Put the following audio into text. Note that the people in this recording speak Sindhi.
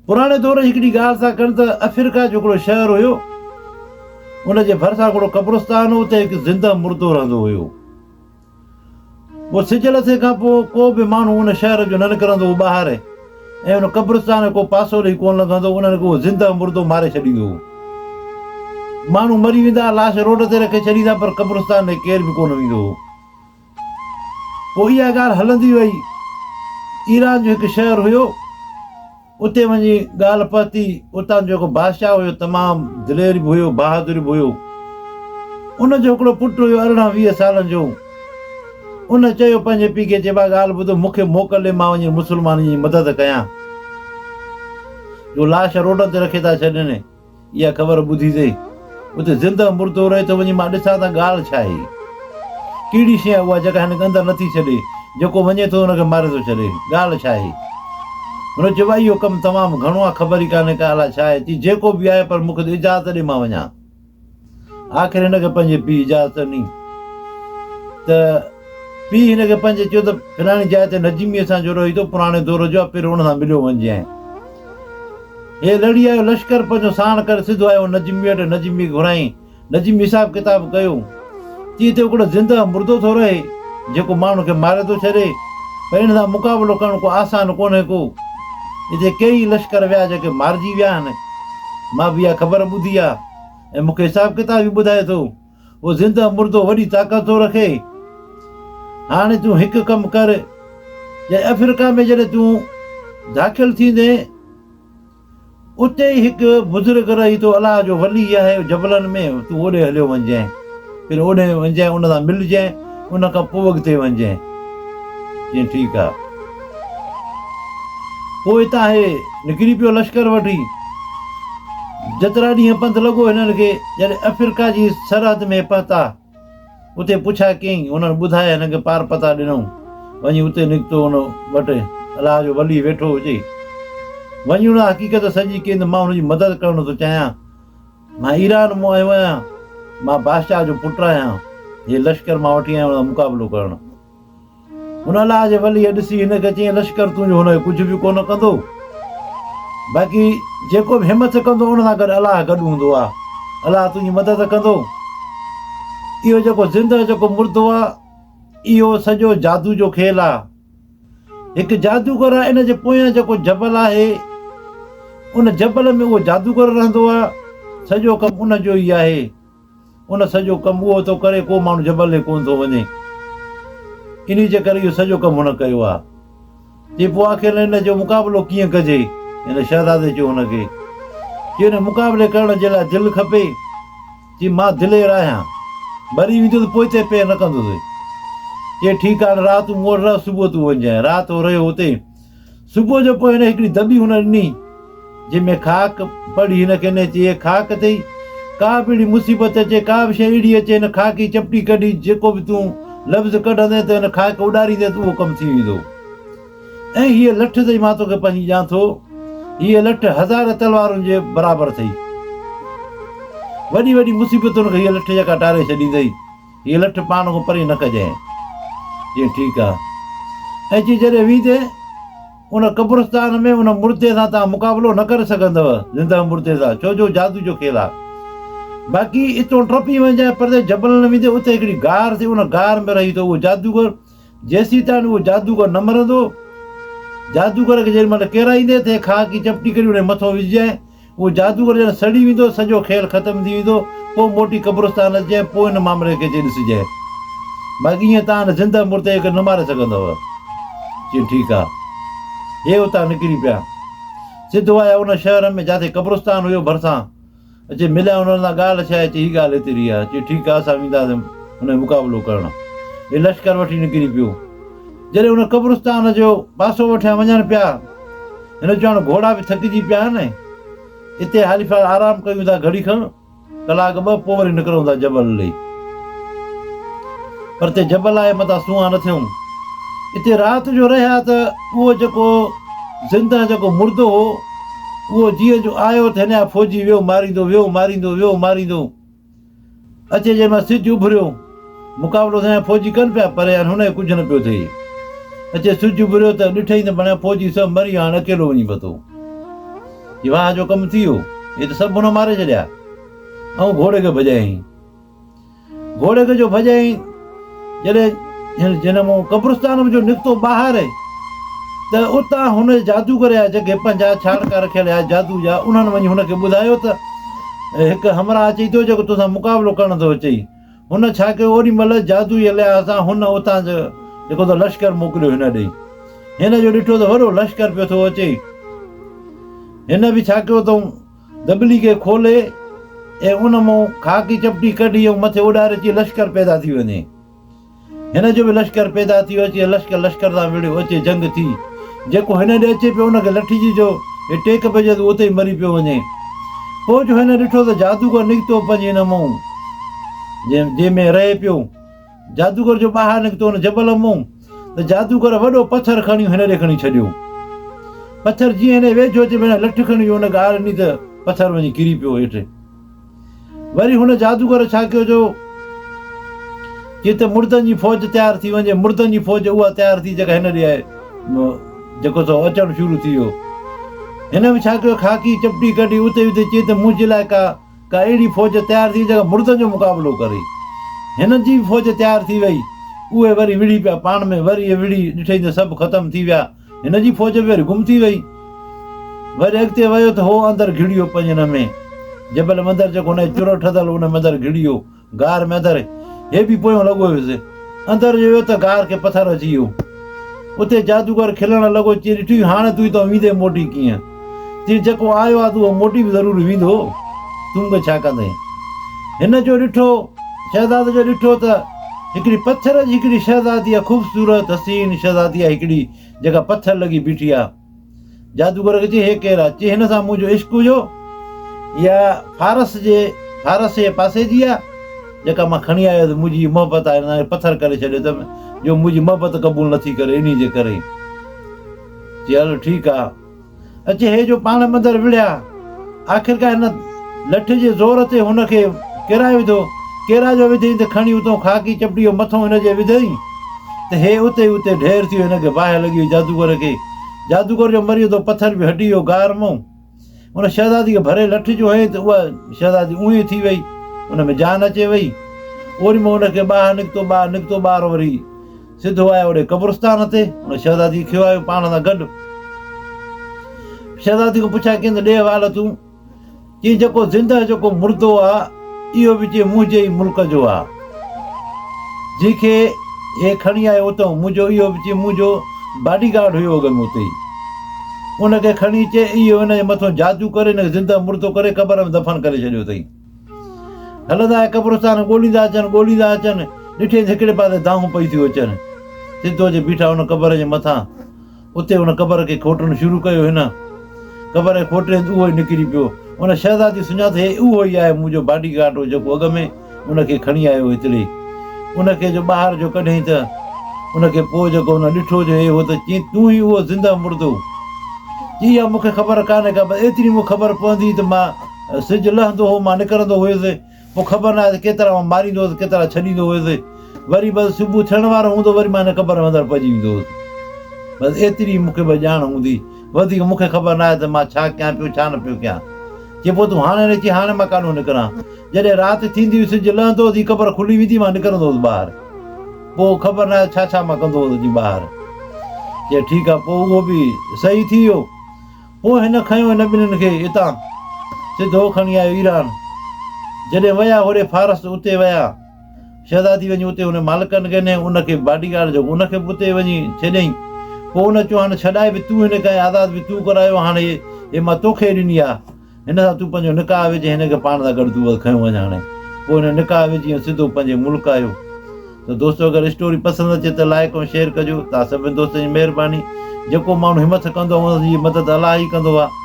پراڻي دور جي هڪڙي ڳالهه ٿا ڪن ته افريقا جو هڪڙو شهر هيو، ان جي ڀرسان هڪڙو قبرستان هو، اتي هڪ زنده مردو رهندو هيو. پوء سج لٿي کان پوء ڪو به ماڻهو ان شهر جو نه نڪرندو هو ٻاهر ۽ ان قبرستان جو ڪو پاسو ڏئي ڪونه لنگهندو هو، انهن کي اهو زنده مردو ماري ڇڏيندو هو. ماڻهو مري ويندا، لاش روڊ تي رکي ڇڏيندا پر قبرستان ڏي ڪير به ڪونه ويندو هو. پوء اها ڳالهه هلندي وئي. ايران جو هڪ شهر هيو، اتي وڃي ڳالهه پهتي. اتان جو هڪ بادشاهه هيو، تمام دلير به هيو، بهادر به هيو. ان جو هڪڙو پٽ هيو 18 20 سالن جو. ان چيو پنهنجي پيء کي، چي ڀاء ڳالهه ٻڌو، مون کي موڪل ڏي مان وڃي مسلمانن جي مدد ڪيان، جو لاش روڊن تي رکي ٿا ڇڏين. اها خبر ٻڌي تي اتي زنده مردو رهي ٿو وڃي مان ڏسان ته ڳالهه ڇا آهي؟ ڪهڙي شيء آهي اها جيڪا هن کي اندر نٿي ڇڏي، جيڪو وڃي ٿو ان کي ماري ٿو ڇڏي، ڳالهه ڇا آهي؟ هن چيو ڀائي اهو ڪم تمام گهڻو آهي خبر ئي ڪانهي ڪا الاء ڇا آهي، چي جيڪو به آهي پر مون کي ته اجازت ڏي مان وڃان. آخر هن کي پنهنجي پيء اجازت ڏني ته پيء هن کي پنهنجي چيو ته فلاڻي جاء تي نجمي اسان جو رهي ٿو پراڻي دور جو آهي پهريون ان سان مليو وڃجانء. هي لڙي آيو لشڪر پنهنجو ساڻ ڪري سڌو آيو نجمي وٽ نجمي کي گهرايائين. نجمي حساب ڪتاب ڪيو. چي هتي هڪڙو زنده مردو ٿو رهي جيڪو ماڻهن کي ماري ٿو ڇڏي پر ان سان مقابلو ڪرڻ ڪو آسان ڪونهي ڪو. هتي ڪيئي لشڪر ويا جيڪي مارجي ويا آهن. مان به اها خبر ٻڌي آهي ۽ مون کي حساب ڪتاب به ٻڌائي ٿو. هو زنده مردو وڏي طاقت ٿو رکي. هاڻي تون هڪ ڪم ڪر، جڏهن افريقا ۾ جڏهن تون داخل ٿيندين، اتي ئي هڪ بزرگ رهي ٿو، الله جو ولي آهي، جبلن ۾، تون اوڏي هليو وڃجانء. پهرين اوڏي وڃجانء، ان سان ملجانء، ان کان پوء اڳتي وڃجانء. چيائين ٺيڪ آ. پوء اتان هي نڪري پيو لشڪر وٺي. جيترا ڏينهن پنڌ لڳو هنن کي، جڏهن افريقا جي سرحد ۾ پهتا، اتي پڇا ڪيائين، انهن ٻڌائي هن کي پار پتا ڏنائون. وڃي اتي نڪتو ان وٽ الله جو ولي ويٺو هجي. وڃي ان حقيقت سڄي ڪئي ته مان هن جي مدد ڪرڻ ٿو چاهيان. مان ايران مون آيو آهيان، مان بادشاهه جو پٽ آهيان، هي لشڪر مان وٺي آيو آهيان ان سان مقابلو ڪرڻ. هن الله جي وليء ڏسي هن کي چيائين، لشڪر تنهنجو هن کي ڪجهه به ڪونه ڪندو، باقي جيڪو به همٿ ڪندو ان سان گڏ الله گڏ هوندو آهي، الله تنهنجي مدد ڪندو. اهو جيڪو زنده جيڪو مردو آهي، اهو سڄو جادو جو کيل آهي. هڪ جادوگر آهي، ان جي پويان جيڪو جبل آهي، ان جبل ۾ اهو جادوگر رهندو آهي، سڄو ڪم ان جو ئي آهي. ان سڄو ڪم اهو ٿو ڪري، ڪو ماڻهو جبل ڏي ڪونه ٿو وڃي. انهي جي ڪري اهو سڄو ڪم هن ڪيو آهي. چي پوء آخر ان جو مقابلو ڪيئن ڪجي؟ هن شهزادي چيو هن کي، چي ان مقابلي ڪرڻ جي لاء دل کپي. چي مان دلير آهيان. مري ويندس پوئتي پير نه ڪندس. چي ٺيڪ آهي هاڻي رات تون مون وٽ رهه صبح تون وڃجانء. رات هو رهيو اتي. صبح جو پوء هن هڪڙي دٻي هن ڏني، جنهن ۾ خاڪ پڙهي هن کي ڏني، چي هيء خاڪ اٿئي، ڪا به اهڙي مصيبت اچي، ڪا به شيء اهڙي اچي، هن خاڪ جي چپٽي ڪڍي، جيڪو به تون لفظ ڪڍندين ته هن خاڪ اڏاريندين ته اهو ڪم ٿي ويندو. ۽ هيء لٺ اٿئي، مان توکي پنهنجي ڏيان ٿو، هيء لٺ هزار تلوارن جي برابر اٿئي. وڏي وڏي مصيبتن کي هيء لٺ جيڪا ٽاري ڇڏيندئي. هيء لٺ پاڻ کان پري نه ڪجانء. چيائين، ٺيڪ آ. ۽ چي، جڏهن ويندين، ان قبرستان ۾ ان مردي سان توهان مقابلو نه ڪري سگهندؤ، زنده مردي سان، ڇو جو جادو جو کيل آ. باقي اتو ٽپي وڃجانء، پرتي جبلن ۾ ويندين، اتي هڪڙي غار ٿي، ان غار ۾ رهي ٿو اهو جادوگر. جيسيتائين اهو جادوگر نه مرندو. جادوگر کي جيڏي مهل ڪيرائيندين، تنهن کاهه ڪي چپٽي ڪڍي ان جي مٿو وجهجانء. اهو جادوگر جڏهن سڙي ويندو، سڄو کيل ختم ٿي ويندو، پوء موٽي قبرستان اچجانء، پوء ان مامري کي اچي ڏسجانء. باقي ائين توهان هن زنده مردي کي نه ماري سگهندؤ. چيائين، ٺيڪ آ. هي اتان نڪري پيا. سڌو آيا ان شهر ۾، جاتي قبرستان هيو ڀرسان. اچي مليا انهن سان ڳالهه ڇا آهي؟ چي هي ڳالهه ايتري آهي. چي ٺيڪ آهي اسان وينداسين ان جو مقابلو ڪرڻ. هي لشڪر وٺي نڪري پيو. جڏهن ان قبرستان جو پاسو وٺيان وڃن پيا، هن چيو هاڻ گهوڙا به ٿڪجي پيا آهن، اتي حالي في الحال آرام ڪيون ٿا گهڙي کن، ڪلاڪ ٻه، پوء وري نڪرون ٿا جبل ڏي. پر اتي جبل آهي متان سونهان نه ٿيون. اتي رات جو رهيا ته اهو جيڪو زنده جيڪو مردو هو، اهو جيئن جو آيو ته هن جا فوجي ويو ماريندو، ويو ماريندو، ويو ماريندو. اچي جنهن مهل سج اڀريو، مقابلو ته هن جا فوجي ڪن پيا پر هن کي ڪجهه نه پيو ٿئي. اچي سج اڀريو ته ڏٺئي ته بڻيا فوجي سڀ مري ويا هاڻ اڪيلو وڃي پتو. چي واهه جو ڪم ٿي ويو، هي ته سڀ هن ماري ڇڏيا. ۽ گهوڙي کي ڀڄايائين. گهوڙي کي جو ڀڄايائين، جڏهن جن مون قبرستان ۾ جو نڪتو ٻاهر ته اتان هن جادوگر جا جيڪي پنهنجا ڇاڙڪا رکيل هيا جادو جا، انهن وڃي هن کي ٻڌايو ته هڪ همراهه اچي ٿو جيڪو توسان مقابلو ڪرڻ ٿو اچي. هن ڇا ڪيو، اوڏي مهل جادوئي لحاظ سان هن اتان جو جيڪو ته لشڪر موڪليو هن ڏي. هن جو ڏٺو ته وڏو لشڪر پيو ٿو اچي. هن به ڇا ڪيو ته دٻلي کي کولي ۽ ان مون خاڪي چپٽي ڪڍي ۽ مٿي اڏاري چي لشڪر پيدا ٿي وڃي. هن جو به لشڪر پيدا ٿي ويو، اچي لشڪر لشڪر سان وڙهيو، اچي جنگ ٿي. جيڪو هن ڏي اچي پيو ان کي لٺي جي جو هي ٽيڪ پئجي ته اتي ئي مري پيو وڃي. پوء جو هن ڏٺو ته جادوگر نڪتو پنهنجي هن مئون جنهن ۾ رهي پيو. جادوگر جو ٻاهر نڪتو ان جبل مئون ته جادوگر وڏو پٿر کڻي هن ڏي کڻي ڇڏيو. پٿر جيئن هن جي ويجهو اچي پيو هن لٺ کڻي جو ان گار ڏني ته پٿر وڃي ڪري پيو هيٺ. وري هن جادوگر ڇا ڪيو جو جتي مردن جي فوج تيار ٿي وڃي، مردن جي فوج اها تيار ٿي جيڪا هن ڏي جيڪو سو اچڻ شروع ٿي ويو. هن به ڇا ڪيو خاڪي چپٽي ڪڍي اتي اتي چي ته منهنجي لاء ڪا ڪا اهڙي فوج تيار ٿي جيڪا مردن جو مقابلو ڪري. هن جي به فوج تيار ٿي وئي. اهي وري وڙهي پيا پاڻ ۾ وري اهي وڙهي ڏٺئي ته سڀ ختم ٿي ويا. هن جي فوج به وري گم ٿي وئي. وري اڳتي ويو ته هو اندر گهڙي ويو پنهنجي ان ۾ جبل ۾ اندر جيڪو هن جو چرو ٺهيل هو ان ۾ اندر گهڙي ويو غار ۾ اندر هي به پويون لڳو هيس. اندر جو ويو ته غار کي پٿر اچي ويو. اتي جادوگر کلڻ لڳو چي ڏٺئي هاڻي تون هتان ويندين موٽي ڪيئن؟ چي جيڪو آيو آ ته اهو موٽي به ضرور ويندو، تون به ڇا ڪندين؟ هن جو ڏٺو، شهزادي جو ڏٺو ته هڪڙي پٿر جي هڪڙي شهزادي آ، خوبصورت حسين شهزادي آ هڪڙي، جيڪا پٿر لڳي بيٺي آ. جادوگر کي چي هي ڪير آ؟ چي هن سان منهنجو عشق هيو. اها فارس جي فارس جي پاسي جي آ، جيڪا مان کڻي آيو هيس، منهنجي محبت آ، هن پٿر ڪري ڇڏيو اٿم، جو منهنجي محبت قبول نٿي ڪري، انهي جي ڪري. چي هل ٺيڪ آ. اچي هي جو پاڻ مندر وڙهيا. آخرڪار هن لٺ جي زور تي هن کي ڪيرائي وڌو. ڪيرائي جو وڌئين ته کڻي اتون خاڪي چپٽي جو مٿو هن جي وڌئين ته هي اتي ئي اتي ڍير ٿي ويو. هن کي باهه لڳي وئي جادوگر کي. جادوگر جو مري ويو ته پٿر به هٽي ويو غار مئون. ان شهزادي کي ڀري لٺ جو هنئين ته اها شهزادي اونهي ٿي وئي. ان ۾ جان اچي وئي. اوري مئون ان کي ٻاهر نڪتو ٻاهر نڪتو ٻار وري سڌو آيو اوڏي قبرستان تي، ان شهزادي کي آيو پاڻ سان گڏ. شهزادي کان پڇا ڪين ته ڏي حوال تون، چي جيڪو زنده جيڪو مردو آ، اهو به چي منهنجي ئي ملڪ جو آ. جنهن کي هي کڻي آيو اتئون منهنجو اهو به چي منهنجو باڊي گارڊ هيو اڳ ۾ اتي ئي. ان کي کڻي چي اهو ان جي مٿون جادو ڪري ان کي زنده مردو ڪري قبر ۾ دفن ڪري ڇڏيو اٿئي. هلندا آيا قبرستان ڳوليندا اچن ڳوليندا اچن ڏٺئين ته هڪڙي پاسي دانهون پئي ٿيون اچن. سڌو اچي بيٺا ان قبر جي مٿان. اتي ان قبر کي کوٽڻ شروع ڪيو هن قبر کي کوٽيائين ته اهو ئي نڪري پيو. ان شهزادي سڃاتو هي اهو ئي آهي منهنجو باڊي گارڊ هو جيڪو اڳ ۾ ان کي کڻي آيو هتڙي. ان کي جو ٻاهر جو ڪڍيائين ته ان کي پوء جيڪو هن ڏٺو جو هي هو ته چيائين تون ئي اهو زنده مردو. چي اها مون کي خبر ڪانهي ڪا بس ايتري مون کي خبر پوندي ته مان سج لهندو هو، مان نڪرندو هيس، پوء خبر ناهي ته ڪيترا مان ماريندو هوس، ڪيترا ڇڏيندو هيس. وري بس صبح ٿيڻ وارو هوندو، وري مان هن قبر ۾ اندر پئجي ويندو هوس. بس ايتري ئي مون کي بس ڄاڻ هوندي. وڌيڪ مون کي خبر ناهي ته مان ڇا ڪيان پيو، ڇا نه پيو ڪيان. چي پوء تون هاڻي نچي، هاڻي مان ڪاڏهون نڪران؟ جڏهن رات ٿيندي هئي، سج لهندو هو ته هي قبر کلي ويندي، مان نڪرندو هوس ٻاهر. پوء خبر ناهي ته ڇا ڇا مان ڪندو هوس اچي ٻاهر. چي ٺيڪ آ، پوء اهو به صحيح ٿي ويو. پوء هن کنيو هن ٻنهين کي اتان سڌو کڻي آيو ايران. جڏهن ويا هوڏي فارس اتي ويا. شهزادي وڃي اتي هن مالڪن کي نئين ان کي باڊي گارڊ جيڪو ان کي به اتي وڃي ڇڏيائين. پوء ان چيو هاڻي ڇڏائي به تون هن کي ۽ آزاد به تون ڪرايو هاڻي هي مان توکي ڏني آ. هن سان تون پنهنجو نڪاح وجهه هن کي پاڻ سان گڏ تون بس کنيو وڃ هاڻي. پوء هن نڪاح وجهي ۽ سڌو پنهنجي ملڪ آيو. ته دوستو اگر اسٽوري پسند اچي ته لائيڪ ۽ شيئر ڪجو. توهان سڀني دوستن جي مهرباني. جيڪو ماڻهو همٿ ڪندو آهي ان جي مدد الله ئي ڪندو آهي.